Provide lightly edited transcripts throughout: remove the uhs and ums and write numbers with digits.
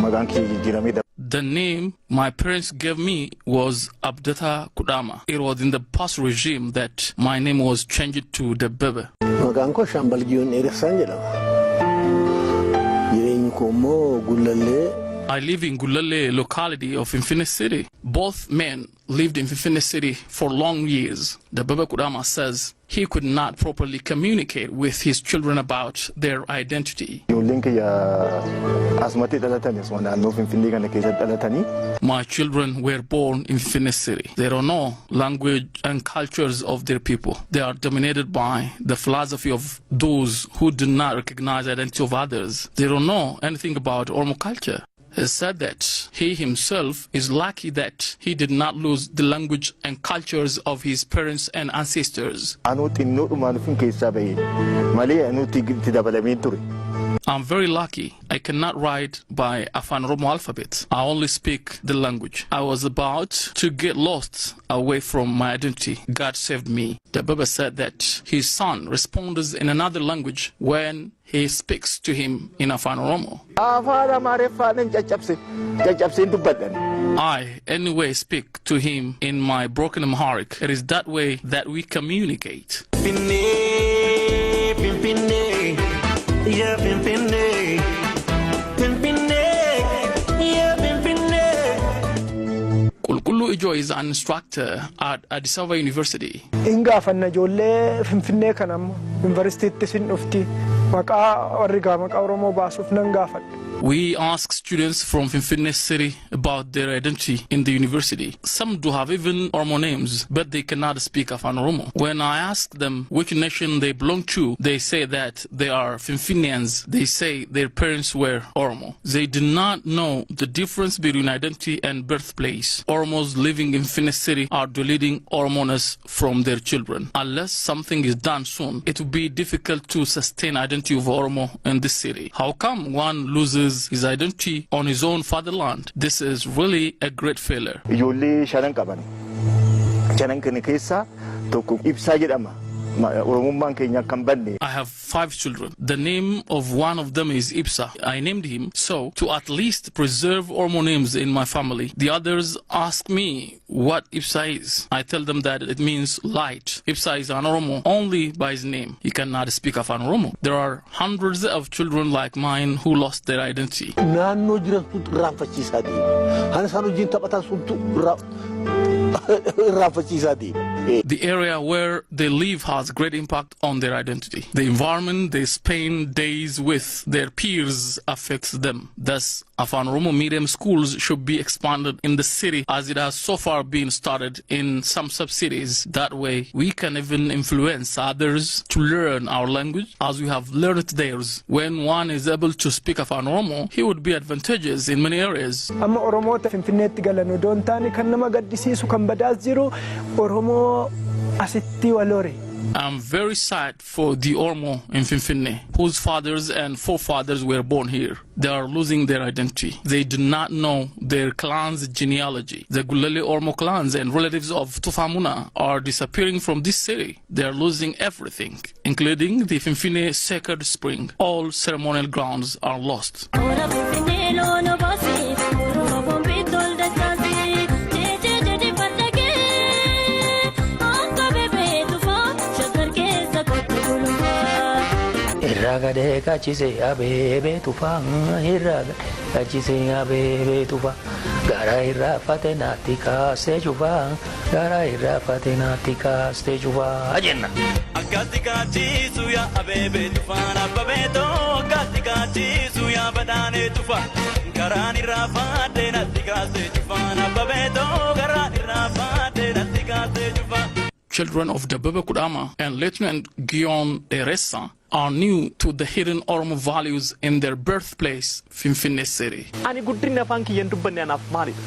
Maqaan kiyya jijjiiramee The name my parents gave me was Abdata Kudama. It was in the past regime that my name was changed to Debebe. Maqaan koo Shaambal Giyoon Dheeressaan jedhama. Jireenyi koo immoo Gullallee. I live in Gulale locality of Finfinne City. Both men lived in Finfinne City for long years. Debebe Kudama says he could not properly communicate with his children about their identity. Ijoolleen kiyya asumatti dhalatan, asuma naannoo Finfinnee kana keessatti dhalatanii. My children were born in Finfinne City. They don't know language and cultures of their people. They are dominated by the philosophy of those who do not recognize identity of others. They don't know anything about Oromo culture. He said that he himself is lucky that he did not lose the language and cultures of his parents and ancestors. Anuu xinnoodhumaan dhufin keessaa bahe malee anuu itti dabalamee ture. I'm very lucky. I cannot write by Afan Oromo alphabet. I only speak the language. I was about to get lost away from my identity. God saved me. Debebe said that his son responds in another language when he speaks to him in Afan Oromo. Afaan Amaariffaan caccabse caccabseen dubbadhan. I, anyway, speak to him in my broken Amharic. It is that way that we communicate. Finfinnee, Finfinnee, yaa Finfinnee, Finfinnee, yaa Finfinnee. Kulkulu Ijo is an instructor at Addis Ababa University. Hin gaafanna ijoollee Finfinnee kana ammoo yuunivarsiitiitti sin dhufti maqaa warri gaa maqaa Oromoo baasuuf nan gaafadha. We ask students from Finfinne City about their identity in the university. Some do have even Oromo names, but they cannot speak Afan Oromo. When I ask them which nation they belong to, they say that they are Finfinnians. They say their parents were Oromo. They do not know the difference between identity and birthplace. Oromos living in Finfinne City are deleting Oromoness from their children. Unless something is done soon, it will be difficult to sustain identity of Oromo in this city. How come one loses his identity on his own fatherland? This is really a great failure. Ijoollee shanan qaban. Shanan kana keessaa tokko Ibsaa jedhama. Oromummaan keenya akka hin badne. I have five children. The name of one of them is Ibsa. I named him so to at least preserve Oromo names in my family. The others ask me what Ibsa is. I tell them that it means light. Ibsa is an Oromo only by his name. He cannot speak of an Oromo. There are hundreds of children like mine who lost their identity. Naannoo jirantu irraanfachiisaa deema. Hani isaan wajjin taphatan suntu irraanfachiisaa deema. The area where they live has great impact on their identity. The environment they spend days with their peers affects them. Thus, Afan Oromo medium schools should be expanded in the city as it has so far been started in some sub-cities. That way, we can even influence others to learn our language as we have learned theirs. When one is able to speak Afan Oromo, he would be advantageous in many areas. Amma Oromoota Finfinneetti galan odoo hin taane kan nama gaddisiisu kan badaas jiru Oromoo asitti wal hore. I'm very sad for the Oromo in Finfinne, whose fathers and forefathers were born here. They are losing their identity. They do not know their clan's genealogy. The Gulale Oromo clans and relatives of Tufamuna are disappearing from this city. They are losing everything, including the Finfinne sacred spring. All ceremonial grounds are lost. Ora Finfinnee loon obaasi, Oromoo boombii tol dachaasi, jeejee jeejee fardagee, akka beebee tufaa, Shaggar keessa kottu gulufaa. Irraa gadee kaachise abeebee tufaa, irraa gadee kaachise abeebee tufaa, gara irraa fate naatti kaasee cufaa, gara irraa fate naatti kaasee cufaa jenna. Akkatti kaachisu yaa abeebee tufaan abbabeetoo, akkatti kaachisu yaa badhaanee tufa, garaan irraa faadhee natti kaasee cufaan abbabeetoo, garaan irraa faadhee natti kaasee cufa. Children of Debebe Kudama and Lieutenant Guillaume Eressa are new to the hidden Oromo values in their birthplace, Finfinne City. Ani guddinni afaan kiyyaan dubbanne anaaf maalidha?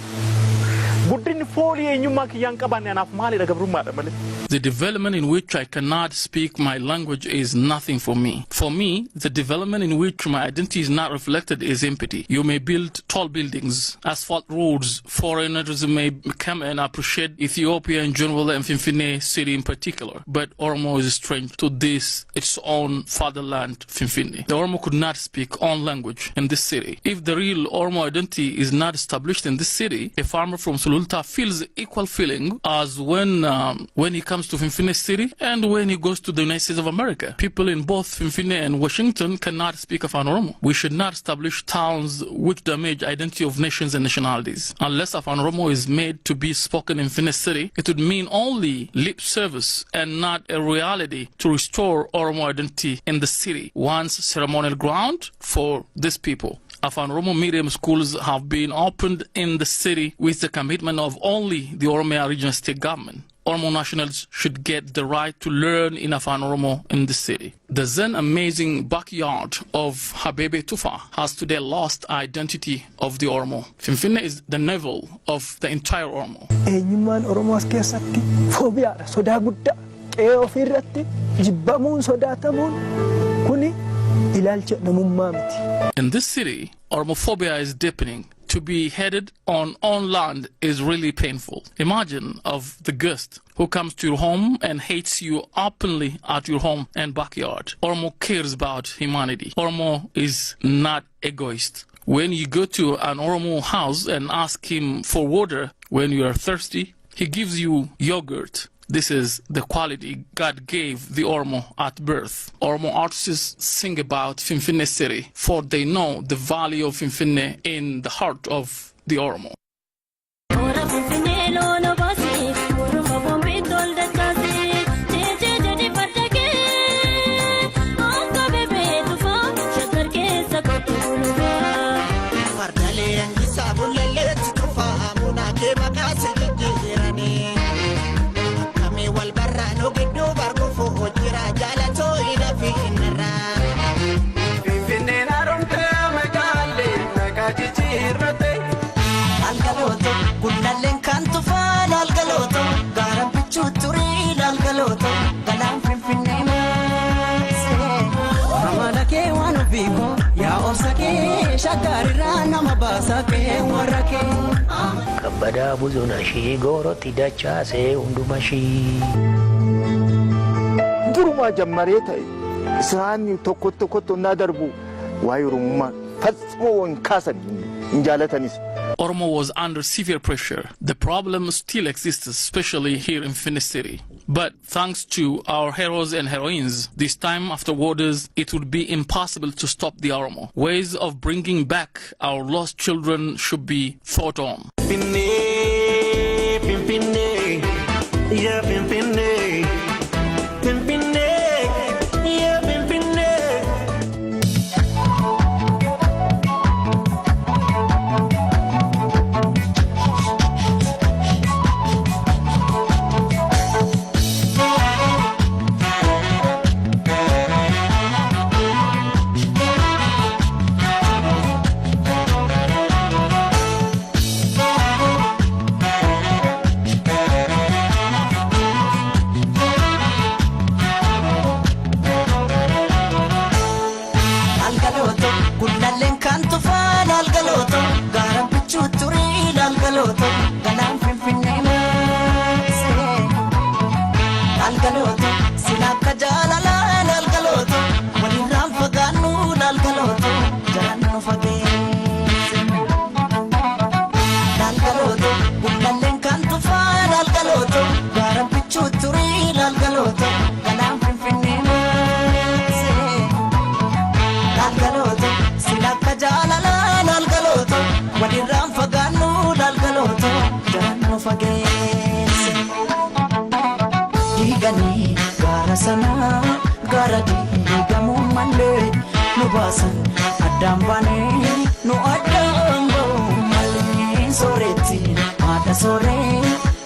Guddinni Guddinni foolii eenyummaa kiyyaan qabaanne anaaf maalidha gabrummaadha malee. The development in which I cannot speak my language is nothing for me. For me, the development in which my identity is not reflected is empty. You may build tall buildings, asphalt roads, foreigners may come and appreciate Ethiopia in general and Finfinne city in particular. But Oromo is strange to this, its own fatherland, Finfinne. The Oromo could not speak own language in this city. If the real Oromo identity is not established in this city, a farmer from Sululta feels equal feeling as when he comes to Finfinne city and when he goes to the United States of America. People in both Finfinne and Washington cannot speak Afan Oromo. We should not establish towns which damage identity of nations and nationalities. Unless Afan Oromo is made to be spoken in Finfinne city, it would mean only lip service and not a reality to restore Oromo identity in the city, once ceremonial ground for these people. Afan Oromo medium schools have been opened in the city with the commitment of only the Oromia Regional State Government. Oromo nationals should get the right to learn in Afan Oromo in the city. The then amazing backyard of Habebe Tufa has today lost identity of the Oromo. Finfinne is the navel of the entire Oromo. Eenyummaan Oromoo as keessatti foobiyaadha, sodaa guddaa. Qe'ee ofiirratti jibbamuun sodaatamuun kuni ilaalcha namummaa miti. In this city, Oromophobia is deepening. To be headed on own land is really painful. Imagine of the guest who comes to your home and hates you openly at your home and backyard. Oromo cares about humanity. Oromo is not egoist. When you go to an Oromo house and ask him for water when you are thirsty, he gives you yogurt. This is the quality God gave the Oromo at birth. Oromo artists sing about Finfinne city, for they know the value of Finfinne in the heart of the Oromo. Ora Finfinnee loon obaasi, Oromoo boombii tol dachaasi, jeejee jedhi farda kee, akka beebee tufaa, shaggar keessa kottu gulufaa. Fardaleen isaa bulleelleetti tufaa munaa kee maqaa si jijjiiranii. Akkamii wal barraanuu gidduu barkuufuu jira jaalatoo ina fi innarraa. Finfinneen haaromtee magaalee maqaa jijjiirrate. Algalooto gullalleen kan tufaa algalooto gaara bichuu turii algalooto galaan finfinnee maasee. Amala kee waan ofiiko yaa obsa kee shaggarirraa nama baasa kee warra kee. Kabbadaa buzuna shii goorotti dachaasee hunduma shii. Durumaa jammaree ta'e isaan tokko tokkotti onnaa darbu waa'ee Oromummaa fatsimoo hin kaasan hin jaalatanis. Oromo was under severe pressure. The problem still exists, especially here in Finfinne city. But thanks to our heroes and heroines, this time after wars, it would be impossible to stop the Oromo. Ways of bringing back our lost children should be thought on. Finfinnee, Finfinnee, yaa Finfinnee, Finfinnee, yaa Finfinnee. Algalooto gullalleen kan tufaa algalooto gaara bichuu turii algalooto galaan finfinnee maasee. Algalooto sila akka jaalalaa algalooto walirraan fagaannu algalooto jalaan nu fageesse. Algalooto gullalleen kan tufaa algalooto gaara bichuu turii algalooto galaan finfinnee maasee. Algalooto sila akka jaalalaa algalooto walirraan fagaannu algalooto jalaan nu fageesse. Diiganii gaara sanaa gaara diigamuu malee nu baasan addaan baanee nu addaan ba'uu malee sooretti haadha sooree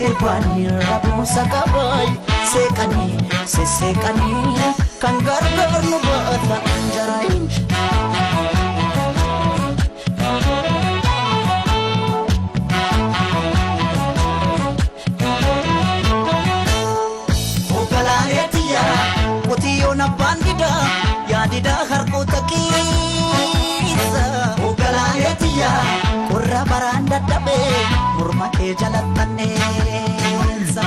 irbaanii rabuusa qabaay seeqanii sesseeqanii kan gargaar nu baata jaraayin. Morma kee jalattanneessa.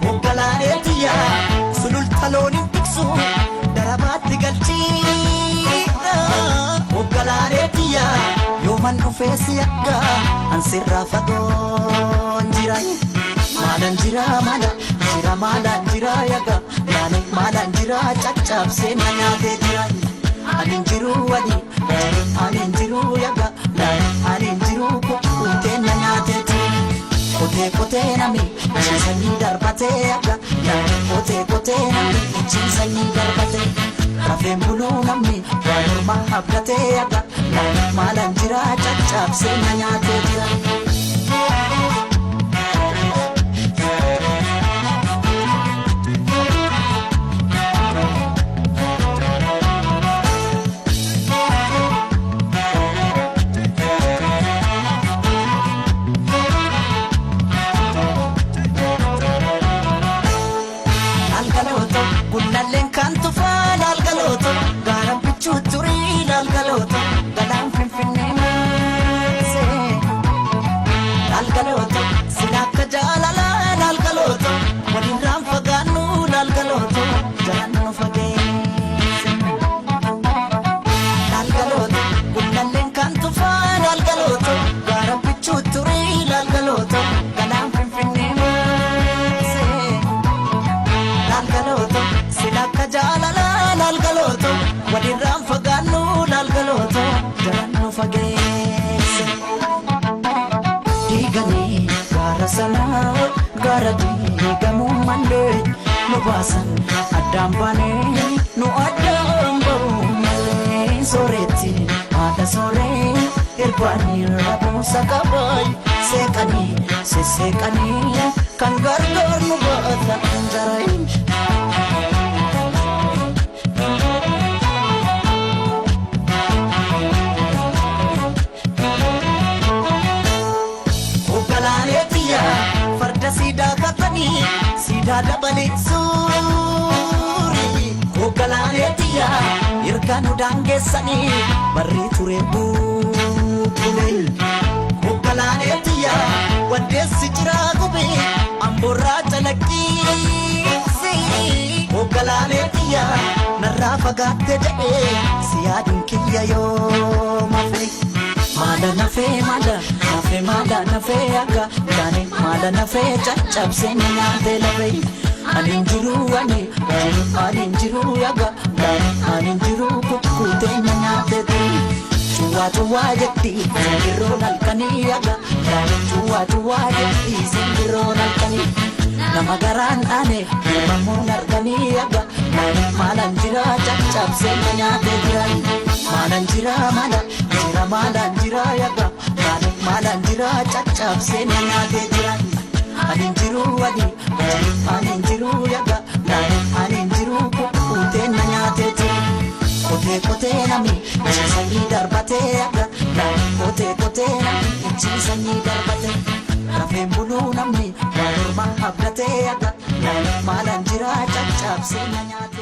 Hoggalaaneetiyya sululta looniin tiksu darabaatti galchiidha. Hoggalaaneetiyya yooman dhufee si akka ansirraa fagoon jira. Maalaan jira maala jira maalaan jira yaga laale maalaan jira caccabsee na nyaatee jira. Ani hin jiru wali ani hin jiru yaga laale ani hin jiru kutee na nyaatee jira. Kotee kotee nami ciisanii darbatee yaga laale kotee kotee nami ciisanii darbatee. Rafeen buluu namni waan ormaa abdatee yaga laale maalaan jira caccabsee na nyaatee jira. Laalgalooto gunnalleen kan tufaa laalgalooto gaara bichuu turii laalgalooto galaan finfinnee maasee. Laalgalooto sila akka jaalalaa laalgalooto walirraan fagaannu laalgalooto jalaan nu fageesse. Laalgalooto gunnalleen kan tufaa laalgalooto gaara bichuu turii laalgalooto galaan finfinnee maasee. Laalgalooto sila akka jaalalaa laalgalooto walirraan fagaannu laalgalooto jalaan nu fageesse. Diiganii gaara sanaa gaara diigamuu malee nu baasan addaan baanee nu addaan ba'uu malee sooretti haadha sooree irbaanii rabuusa qabaay seeqanii sesseeqanii kan gargaar nu baatan jarayn. Hoggalaaneetiyya farda siidaa katanii siidaa dabalee suuri. Hoggalaaneetiyya erga nu daangeessanii barri ture bubbule. Hoggalaaneetiyya waddeessi jiraa gube amboorraa calaqqiisi. Hoggalaaneetiyya narraa fagaatte jedhee si yaaduun kiyya yoo mafe. Maala nafee maala nafee maala nafee akka taane maala nafee caccabsee na nyaatee lafee. Ani hin jiru ani jiru ani hin jiru yaga taane ani hin jiru kukkutee na nyaatee turi. Cuwaa cuwaa jetti simbirroon halkanii yaga taane cuwaa cuwaa jetti simbirroon halkanii. Nama garaan dhaane uumamuun arganii yaga taane maalaan jira caccabsee na nyaatee jira. Maalaan jira maala jira maalaan jira yaga taane maalaan jira caccabsee na nyaatee jira. Ani hin jiru ani jiru ani hin jiru yaga taane ani hin jiru kukkutee na nyaatee jira. Kotee kotee nami ciisanii darbatee yaga taane kotee kotee nami ciisanii darbatee. Rafeen buluu namni waan ormaa abdatee yaga taane maalaan jira caccabsee na nyaatee.